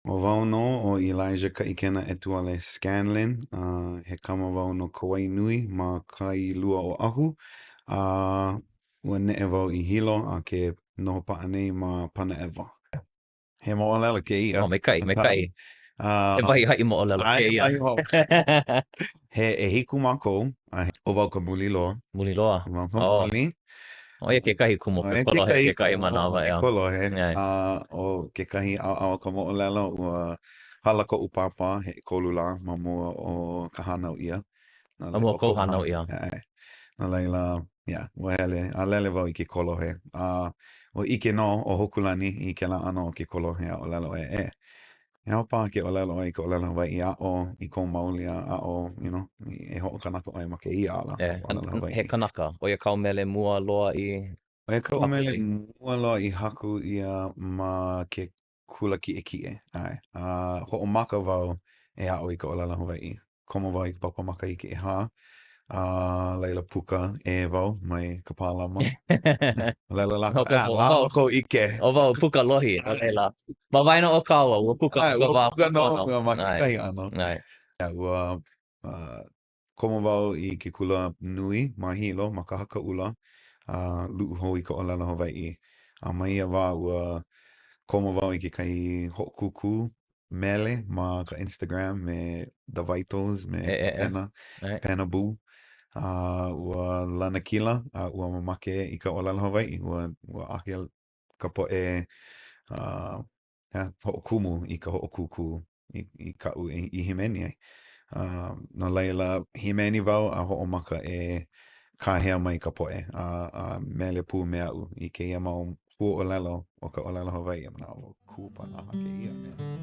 ʻO wau nō ʻo Elijah Kaʻikena Etuale Scanlan, a he kama wau no Kawainui ma Kailua Oʻahu, a ua neʻe wau i Hilo a ke noho paʻa nei ma Panaʻewa. He moʻolelo kēia. Oh, maikaʻi, maikaʻi. He wahi haʻi moʻolelo kēia. He ʻehiku mākou, a ʻo wau ka muli loa. Muli loa. ʻO wau ka muli. ʻO ia kekahi kumu o ke kolohe kekahi manawa, ʻeā. Ke kolohe. A ʻo kekahi ʻaoʻao o ka moʻolelo, ua hala koʻu pāpā he ʻekolu lā ma mua o ka hānau ʻia. Ma mua o kou hānau ʻia. ʻAe. No laila, yeah, ua hele, a lele wau i ke kolohe. A ua ʻike nō ʻo Hōkūlani i kēlā ʻano o ke kolohe a ʻōlelo ʻo ia, e, He ao paha ke ʻōlelo ʻoe i ka ʻōlelo Hawaiʻi, aʻo i kou mauli a aʻo, you know, e hoʻokanaka ʻoe ma kēia ala E, ʻōlelo Hawaiʻi. he kanaka, ʻo ia kāu mele mua loa i ʻO ia kaʻu haku mele ʻia? mua loa i haku ʻia ma ke kula kiʻekiʻe, ʻae. A hoʻomaka wau e aʻo i ka ʻōlelo Hawaiʻi. Komo wau i ka papa makahiki ʻehā, a laila puka ʻē wau mai ka pālama. No laila lākou, ʻae, lākou ʻike. ʻO wau, puka lohi, no laila, ma waena o kāua, ua puka ʻae, ka ua wā puka nō kūpono. ma kekahi ʻano. ʻAe. Ua komo wau i ke kula nui ma Hilo, ma Ka Haka ʻUla, a luʻu hou i ka ʻōlelo Hawaiʻi. A ma ia wā, ua komo wau i kekahi hoʻokūkū mele ma ka Instagram me The Vitals, me Pena, Pena Boo. A ua lanakila, a ua mamake i ka ʻōlelo Hawaiʻi. Ua, ua ake ka poʻe uh, yeah, hoʻokumu i ka hoʻokūkū i, i kaʻu i, i hīmeni ai. Uh, no laila, hīmeni wau a hoʻomaka e kāhea mai ka poʻe a, a mele pū me aʻu i kēia mau huaʻōlelo o ka ʻōlelo Hawaiʻi. A manaʻo wau, kūpanaha kēia mea.